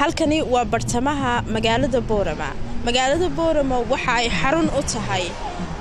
Halkani waa bartamaha magaalada Boorama. Magaalada Boorama waxa ay xarun u tahay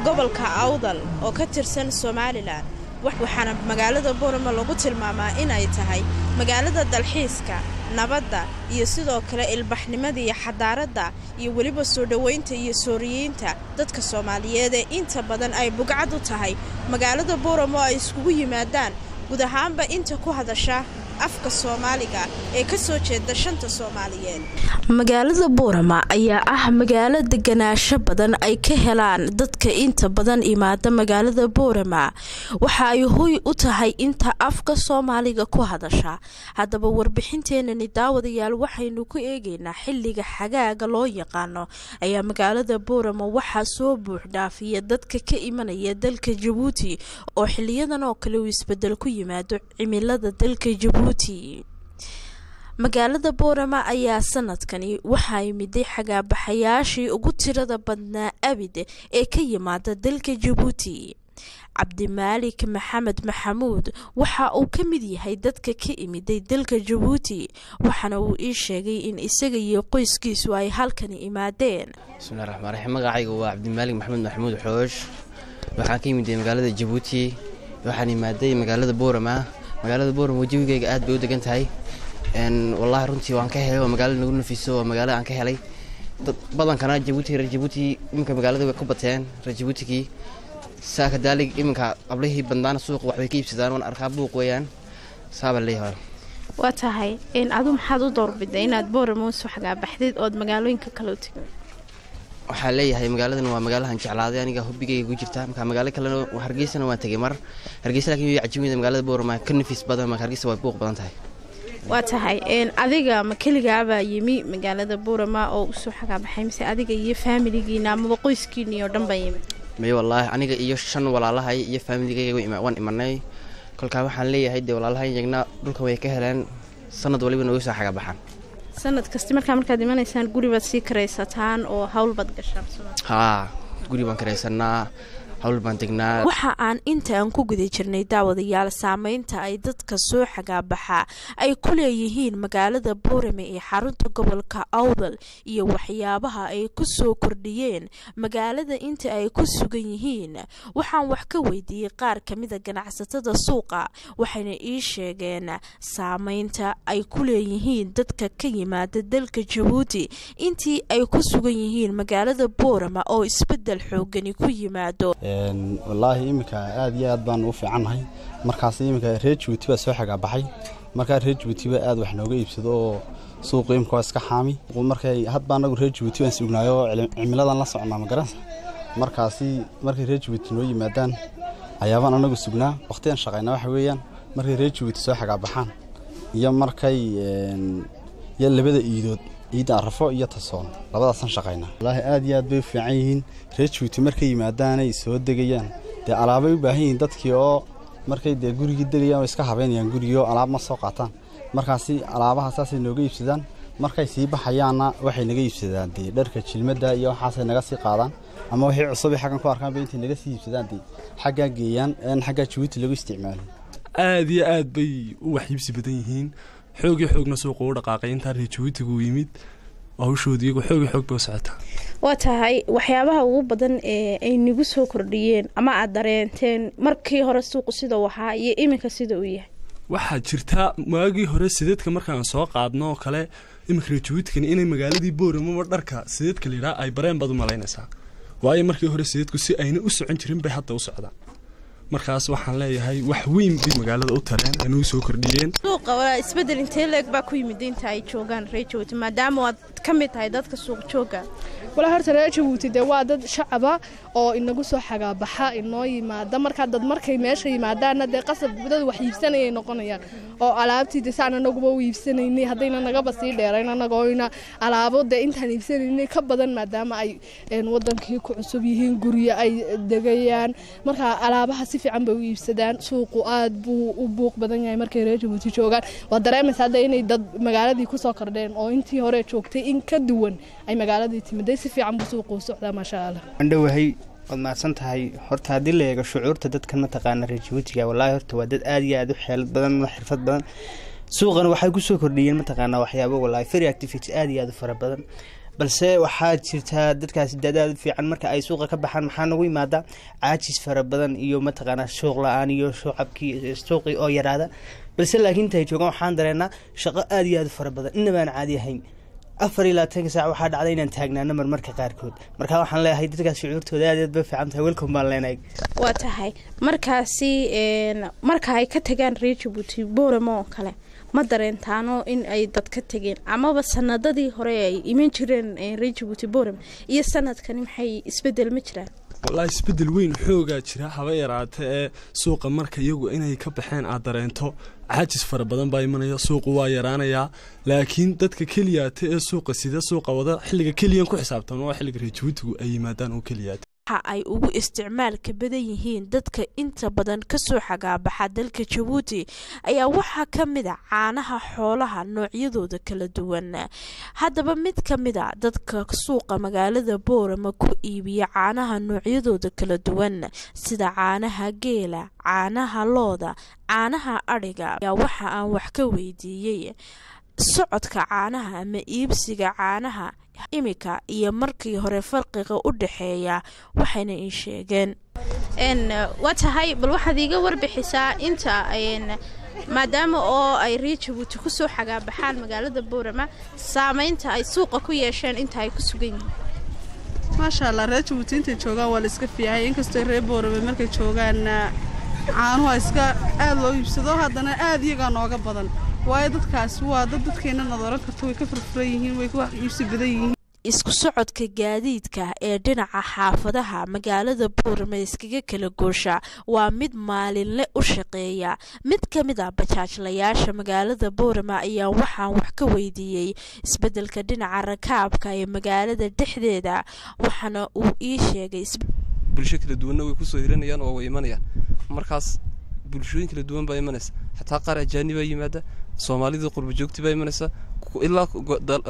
gobolka Awdal oo ka tirsan Somalilan, waxaana magaalada Boorama lagu tilmaamaa inay tahay magaalada dalxiiska, nabadda iyo sidoo kale ilbaxnimada iyo xadaaradda iyo weliba soo dhoweynta iyo sooriyeynta dadka Soomaaliyeed ee inta badan ay bugcad u tahay magaalada Boorama oo ay iskugu yimaadaan guud ahaanba inta ku hadasha afka Soomaaliga ee ka soo jeeda shanta Soomaaliyeed. Magaalada Boorama ayaa ah magaalo deganaasho badan ay ka helaan dadka inta badan imaada magaalada Boorama. Waxa ay hoy u tahay inta afka Soomaaliga ku hadasha. Haddaba warbixinteenani daawadayaal waxaynu ku eegaynaa xilliga xagaaga loo yaqaano ayaa magaalada Boorama waxaa soo buux dhaafiya dadka ka imanaya dalka Jabuuti oo xiliyadan oo kale uu isbedel ku yimaado cimilada dalka Jabuuti. Magaalada Boorama ayaa sanadkani waxay miday xagaabaxayaashii ugu tirada badnaa abid ee ka yimaada dalka Jabuuti. Cabdimaalik Maxamed Maxamuud waxa uu ka mid yahay dadka ka imiday dalka Jabuuti, waxaana uu ii sheegay in isaga iyo qoyskiisu ay halkani imaadeen. Bismillahi raxmaan raxiim. Magacayga waa Cabdimaalik Maxamed Maxamuud Xoosh. Waxaan ka imiday magaalada Jabuuti, waxaan imaaday magaalada Boorama. Magaalada Boorama wajigayga aad bay u degan tahay. Wallaahi runtii waan ka helay, waa magaalada nagu nafiso, waa magaalada aan ka helay. Dad badankana Jabuuti, reer Jabuuti iminka magaalada way ku bateen. Reer Jabuutigii saa kadaalig iminka qablihii badnaana suuqa waxbay ka iibsadaan, waan arkaa buuq weeyaan saabaa leeyahay. Waa tahay, adu maxaad u doorbiday inaad Boorama usoo xagaabaxdid ood magaalooyinka kale u tegin? Waxaa leeyahay magaaladan waa magaalahan jeclaaday, aniga hobigayga ku jirta. Marka magaalo kalena Hargeysana waan tegay mar Hargeysa, laakiin way cajimida magaalada Boorama ka nafis badan. Marka Hargeysa waa buuq badan tahay. Waa tahay, adiga ma keligaabaa yimi magaalada Boorama oo usoo xagaabaxay, mise adiga iyo faamiligiina amaba qoyskiinii oo dhan baa yimi? May, wallaahi aniga iyo 5 walaalahay iyo faamiligayga waan imanay. Kolkaa waxaan leeyahay dee walaalahay iyagna dhulka way ka heleen, sanad waliba nooga soo xagaabaxaan. Sanad kasta markaa markaad imanaysaan guri baad sii karaysataan oo hawl baad gashaan? Haa, guri baan karaysanaa, hawl baan degnaa. Waxa aan inta aan ku guda jirnay daawadayaal saameynta ay dadka soo xagaabaxa ay ku leeyihiin magaalada Boorame ee xarunta gobolka Awdal iyo waxyaabaha ay ku soo kordhiyeen magaalada inta ay ku sugan yihiin, waxaan wax ka weydiiyey qaar kamida ganacsatada suuqa, waxayna ii sheegeen saameynta ay ku leeyihiin dadka ka yimaada dalka Jabuuti intii ay ku sugan yihiin magaalada Boorama oo isbedel xoogani ku yimaado. Wallaahi iminka aad iyo aad baan u fiicannahay. Markaas iminka reer Jabuuti baa soo xagaabaxay, markaa reer Jabuuti baa aad wax nooga iibsado oo suuqu imika waa iska xaami. Markay hadba anagu reer Jabuuti baan sugnaayo oo cimiladan la socnaa, ma garanaysa. Markaasi markay reer Jabuuti noo yimaadaan ayaabaan anagu sugnaa. Waqtiyan shaqaynaa waxa weeyaan markay reer Jabuuti soo xagaabaxaan iyo markay iyo labada iidood, ciidda Arafo iyo Tasoon, labadaasaan shaqaynaa. Wallaahi aad iyo aad bay u fiican yihiin reer Jabuuti markay yimaadaanay soo degayaan. Dee alaabay u baahan yihiin dadkii oo markay dee gurigii degayaan way iska habeynayaan gurigii oo alaab ma soo qaataan. Markaasi alaabaha saasay nooga iibsadaan. Markay sii baxayaanna waxay naga iibsadaan dee dharka jilmadda iyo waxaasay naga sii qaadaan, ama wixii cusubay xaggan ku arkaan bay intay naga sii iibsadaan dee xaggaa geeyaan een xaggaa Jabuuti lagu isticmaalay. Aad iyo aad bay u wax iibsi badan yihiin, xoog iyo xoogna suuqa u dhaqaaqay intaa reer Jabuutigu yimid. Hawshoodi iyagu xoog iyo xoog bay u socotaa. Waa tahay, waxyaabaha ugu badan ee ay nagu soo kordhiyeen ama aad dareenteen markii hore suuqu sida uu ahaa iyo iminka sida uu yahay? Waxaa jirta waagii hore sideedka markaan soo qaadno oo kale, iminka reer Jabuutikani inay magaaladii Booramaba dharka sideedka la yidhaha ay bareen baad u malaynaysaa, waayo markii hore sideedku si ayna u socon jirin bay hadda u socdaan. Markaas waxaan leeyahay wax weyn bay magaalada u tareen, ay nagu soo kordhiyeen. Suuqa walaa isbedel intee leeg baa ku yimid inta ay joogaan reer Jabuuti, maadaama aad ka mid tahay dadka suuq jooga? Walaa horta reer Jabuuti dee waa dad shacaba oo inagu soo xagaabaxa, inoo yimaada. Markaa dad markay meesha yimaadaanna dee qasab dad wax iibsanayay noqonayaan oo alaabtii dee saan anaguba u iibsanaynay haddayna nagaba sii dheerayn anagooyna alaabo dee intaan iibsanaynay ka badan, maadaama ay wadankii ku cusub yihiin, guryo ay degayaan. Markaa alaabaha si fiican bay u iibsadaan. Suuqu aad buu u buuq badan yahay markay reer Jabuuti joogaan. Waad dareemaysaa hadda inay dad magaaladii kusoo kordheen oo intii hore joogtay in ka duwan ay magaaladii timiday. Si fiican buu suuqu u socdaa, maasha Allah. Andhowahay, waad mahadsan tahay. Horta haddii la eego shucuurta dadkan mataqaana reer Jabuutiga, wallaahi horta waa dad aad iyo aad u xeelad badan oo xirfad badan. Suuqan waxay kusoo kordhiyeen mataqaanaa waxyaabo wallaahi very activity aad iyo aad u fara badan, balse waxaa jirtaa dadkaasi dad aad u fiican. Marka ay suuqa ka baxaan maxaa nagu yimaada? Caajis fara badan iyo mataqaanaa suuq la-aan iyo shucabkii suuqii oo yaraada. Balse laakiin intay joogaan waxaan dareenaa shaqo aad iyo aad u fara badan, inabaan caadi ahayn. 24-ka saac waxaa dhacday inaan taagnaano marmarka qaarkood. Marka waxaan leeyahay dadkaas shucuurtooda aad aad bay fiican tahay, welcome baan leenahay. Waa tahay. Markaasi marka ay ka tagaan reer Jabuuti Boorama oo kale, ma dareentaano in ay dad ka tageen, amaba sanadadii hore ay iman jireen reer Jabuuti Boorama iyo sanadkani maxay isbedel ma jiraan? Wallaahi isbedel weyn xoogaa jira, haba yaraate ee suuqa marka iyagu inay ka baxeen aad dareento, caajis fara badan baa imanaya, suuqu waa yaraanayaa. Laakiin dadka keliyaata ee suuqa sida suuqa wada xilliga keliyan ku xisaabtan waa xilliga reer Jabuutigu ay yimaadaan oo keliyaata. Waxa ay ugu isticmaalka badan yihiin dadka inta badan kasoo xagaabaxa dalka Jabuuti ayaa waxaa ka mid a caanaha xoolaha noocyadooda kala duwan. Haddaba mid ka mid a dadka suuqa magaalada Boorama ku iibiya caanaha noocyadooda kala duwan, sida caanaha geela, caanaha looda, caanaha adhiga, ayaa waxa aan wax ka weydiiyey socodka caanaha ama iibsiga caanaha imika iyo markii hore farqiga u dhexeeya, waxayna ii sheegeen. Waa tahay, bal waxaad iiga warbixisaa inta maadaama oo ay reer Jabuuti kusoo xagaabaxaan magaalada Boorama, saameynta ay suuqa ku yeesheen inta ay ku sugan yihiin. Maasha Allah, reer Jabuuti intay joogaan waa la iska fiicay, inkastoo reer Boorame markay joogaanna caanuha iska aad loo iibsado, haddana aad iyagaa nooga badan, waayo dadkaasi waa dad dadkeenna nadooran karta, way ka furfuran yihiin, way ka wax iibsi badan yihiin. Isku socodka gaadiidka ee dhinaca xaafadaha magaalada Boorama iskaga kala goosha waa mid maalinle u shaqeeya. Mid ka mid a bajaajlayaasha magaalada Boorama ayaa waxaan wax ka weydiiyey isbedelka dhinaca rakaabka ee magaalada dhexdeeda, waxaana uu ii sheegay. Bulsho kala duwanna way kusoo hiranayaan oo way imanayaan. Markaas bulshooyin kala duwan baa imanaysa, xataa qaar ajaanibaa yimaada, Soomaalidii qurba joogti baa imanaysa, ilaa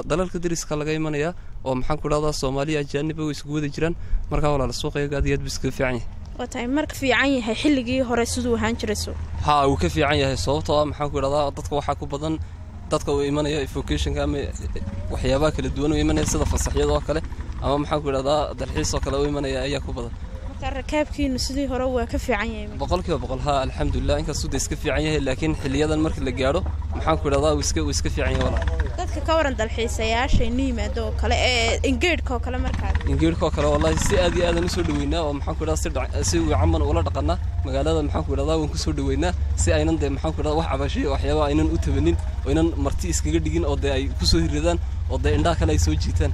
dalalka dariska laga imanayaa, oo maxaan ku dhahdaa Soomaaliya ajaaniba way isugu wada jiraan. Markaa walaala, suuqayaga aad iyo aad buu iskaga fiican yahay. Waa tahay, marka fiican yahay xilligii hore siduu ahaan jiray suuq? Haa, wuu ka fiican yahay, sababtoo ah maxaan ku idhahdaa dadka waxaa ku badan dadka uu imanaya vacationka ama waxyaabaha kala duwan u imanaya, sida fasaxyada oo kale ama maxaan ku idhahdaa dalxiis oo kale u imanaya ayaa ku badan. Marka rakaabkiinu sidii hore waa ka fiican yahay? 100%, haa, alxamdulilah. Inkastuu de iska fiican yahay, laakiin xiliyadan marka la gaadho maxaan ku idhahdaa wuu iska fiican yahay walaal. Dadka ka waran, dalxiisayaasha inu yimaado oo kale ee ingeedhka oo kale markaa? Ingeedhka oo kale wallahi si aad iyo aadan usoo dhaweynaa, oo maxaan ku idhahdaa si wacan baan ula dhaqanaa magaalada. Maxaan ku idhahdaa waan kusoo dhaweynaa si aynan dee maxaan ku idhahdaa wax cabashiyo waxyaaba aynan u tabanin oo aynan marti iskaga dhigin, oo dee ay kusoo hiradaan oo dee indhaha kale ay soo jiitaan.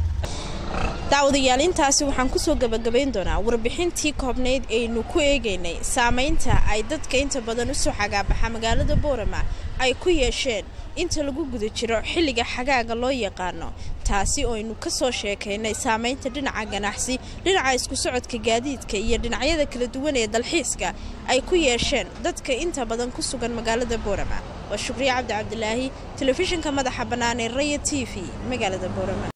Daawadayaal, intaasi waxaan kusoo gabagabayn doonaa warbixintii koobnayd aynu ku eegaynay saameynta ay dadka inta badan usoo xagaabaxa magaalada Boorama ay ku yeesheen inta lagu guda jiro xilliga xagaaga loo yaqaano, taasi oo aynu kasoo sheekaynay saameynta dhinaca ganacsi, dhinaca isku socodka gaadiidka iyo dhinacyada kala duwan ee dalxiiska ay ku yeesheen dadka inta badan ku sugan magaalada Boorama. Waa Shukriye Cabdi Cabdilaahi, telefishinka madaxa bannaan ee Raya TV, magaalada Boorama.